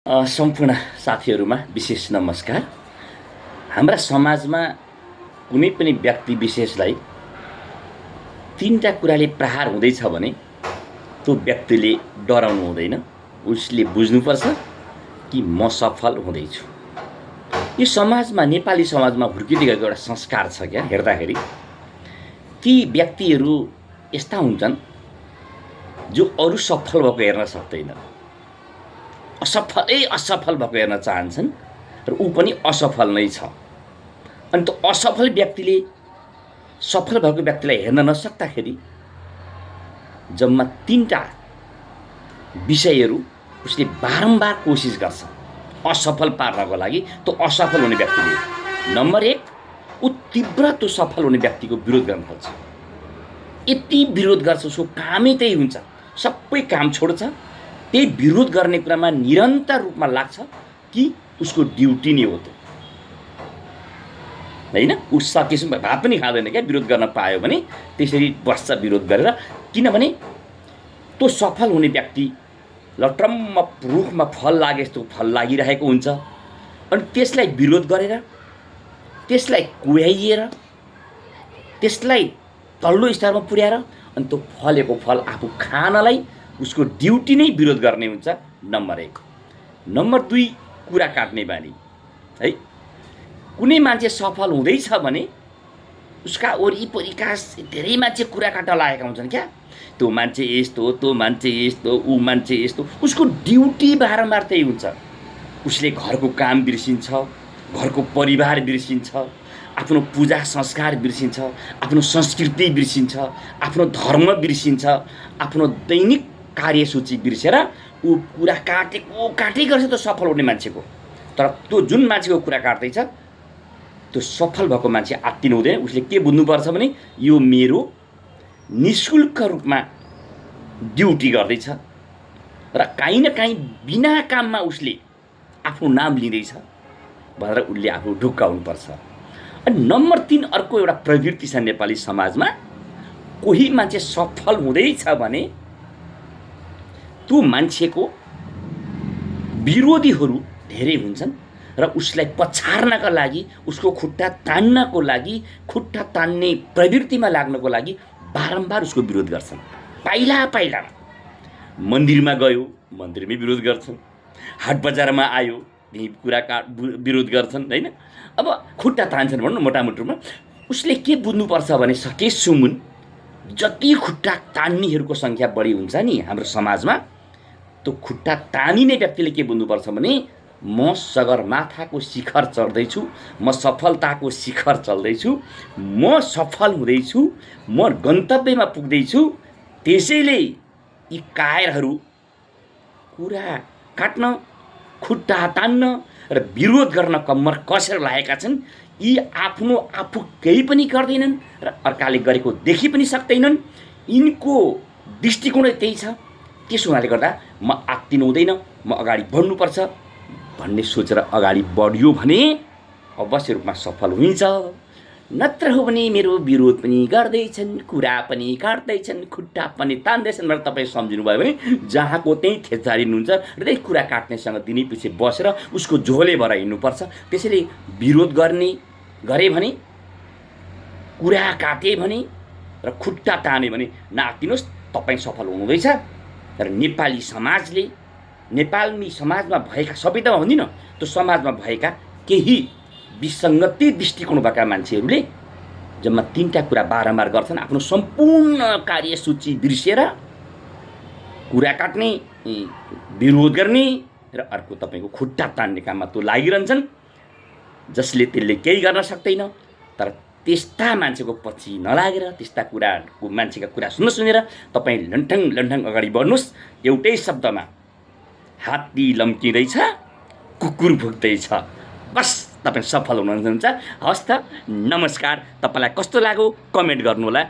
सम्पूर्ण साथीहरूमा विशेष नमस्कार। हाम्रा समाजमा कुनै पनि व्यक्ति विशेषलाई तीनटा कुराले प्रहार हुँदैछ भने त्यो व्यक्तिले डराउनु हुँदैन। उसले बुझ्नुपर्छ कि म सफल हुँदैछु। यो समाजमा, नेपाली समाजमा हुर्किँदै गएको एउटा संस्कार छ क्या। हेर्दाखेरि ती व्यक्तिहरू यस्ता हुन्छन् जो अरू सफल भएको हेर्न सक्दैन, असफल भएको हेर्न चाहन्छन् र ऊ पनि असफल नै छ। अनि त्यो असफल व्यक्तिले सफल भएको व्यक्तिलाई हेर्न नसक्दाखेरि जम्मा तीनटा विषयहरू उसले बारम्बार कोसिस गर्छ असफल पार्नको लागि। त्यो असफल हुने व्यक्तिले नम्बर 1, ऊ तीव्र त्यो सफल हुने व्यक्तिको विरोध गर्न खोज्छ। यति विरोध गर्छ उसको कामै त्यही हुन्छ, सबै काम छोड्छ, त्यही विरोध गर्ने कुरामा निरन्तर रूपमा लाग्छ कि उसको ड्युटी नै हो त्यो, होइन? ऊ सकेसम्म भात पनि खाँदैन क्या, विरोध गर्न पायो भने त्यसरी बस्छ विरोध गरेर। किनभने त्यो सफल हुने व्यक्ति लट्रम्म रुखमा फल लागे जस्तो फल लागिरहेको हुन्छ। अनि त्यसलाई विरोध गरेर, त्यसलाई कुहाइएर, त्यसलाई तल्लो स्तरमा पुर्याएर अनि त्यो फलेको फल आफू खानलाई उसको ड्युटी नै विरोध गर्ने हुन्छ। नम्बर 1। नम्बर 2, कुरा काट्ने बानी है। कुनै मान्छे सफल हुँदैछ भने उसका वरिपरिका धेरै मान्छे कुरा काट्न लागेका हुन्छन् क्या। त्यो मान्छे यस्तो, त्यो मान्छे यस्तो, ऊ मान्छे यस्तो। उसको ड्युटी बारम्बार त्यही हुन्छ। उसले घरको काम बिर्सिन्छ, घरको परिवार बिर्सिन्छ, आफ्नो पूजा संस्कार बिर्सिन्छ, आफ्नो संस्कृति बिर्सिन्छ, आफ्नो धर्म बिर्सिन्छ, आफ्नो दैनिक कार्यसूची बिर्सेर ऊ कुरा काटै गर्छ त्यो सफल हुने मान्छेको। तर त्यो जुन मान्छेको कुरा काट्दैछ त्यो सफल भएको मान्छे आत्तिनु हुँदैन। उसले के बुझ्नुपर्छ भने यो मेरो निःशुल्क रूपमा ड्युटी गर्दैछ र काहीँ न काहीँ बिना काममा उसले आफ्नो नाम लिँदैछ भनेर उसले आफू ढुक्काउनुपर्छ। अनि नम्बर 3, अर्को एउटा प्रवृत्ति छ नेपाली समाजमा। कोही मान्छे सफल हुँदैछ भने त्यो मान्छेको विरोधीहरू धेरै हुन्छन् र उसलाई पछार्नका लागि, उसको खुट्टा तान्नको लागि, खुट्टा तान्ने प्रवृत्तिमा लाग्नको लागि बारम्बार उसको विरोध गर्छन्। पाइलामा मन्दिरमा गयो, मन्दिरमै विरोध गर्छन्। हाट बजारमा आयो, विरोध गर्छन्, होइन? अब खुट्टा तान्छन् भनौँ न मोटामोटीमा। उसले के बुझ्नुपर्छ भने सकेसम्म जति खुट्टा तान्नेहरूको सङ्ख्या बढी हुन्छ नि हाम्रो समाजमा, त्यो खुट्टा तानिने व्यक्तिले के बुझ्नुपर्छ भने म सगरमाथाको शिखर चढ्दैछु, म सफलताको शिखर चल्दैछु, म सफल हुँदैछु, म गन्तव्यमा पुग्दैछु। त्यसैले यी कायरहरू कुरा काट्न, खुट्टा तान्न र विरोध गर्न कम्मर कसेर लागेका छन्। यी आफू केही पनि गर्दैनन् र अर्काले गरेको देखि पनि सक्दैनन्। यिनको दृष्टिकोण त्यही छ। त्यसो हुनाले गर्दा म आत्तिनु हुँदैन, म अगाडि बढ्नुपर्छ भन्ने सोचेर अगाडि बढ्यो भने अवश्य रूपमा सफल हुन्छ। नत्र हो भने मेरो विरोध पनि गर्दैछन्, कुरा पनि काट्दैछन्, खुट्टा पनि तान्दैछन् भनेर तपाईँ सम्झिनुभयो भने जहाँको त्यहीँ थेचारिनुहुन्छ र त्यही कुरा काट्नेसँग दिनै पछि बसेर उसको झोले भएर हिँड्नुपर्छ। त्यसैले विरोध गरे भने, कुरा काटे भने र खुट्टा ताने भने नआत्तिनुहोस्, तपाईँ सफल हुनुहुँदैछ। र नेपाली समाजमा भएका, सबै त भन्दिनँ, त्यो समाजमा भएका केही विसङ्गति दृष्टिकोण भएका मान्छेहरूले जम्मा 3टा कुरा बारम्बार गर्छन्। आफ्नो सम्पूर्ण कार्यसूची बिर्सेर कुरा काट्ने, विरोध गर्ने र अर्को तपाईँको खुट्टा तान्ने काममा त्यो लागिरहन्छन्, जसले त्यसले केही गर्न सक्दैन। तर त्यस्ता मान्छेको पछि नलागेर, त्यस्ता मान्छेका कुरा सुनेर तपाईँ लन्ठङ अगाडि बढ्नुहोस्। एउटै शब्दमा, हात्ती लम्किँदैछ, कुकुर भुक्दैछ, बस तपाईँ सफल हुनुहुन्छ। हवस् त, नमस्कार। तपाईँलाई कस्तो लाग्यो कमेन्ट गर्नुहोला।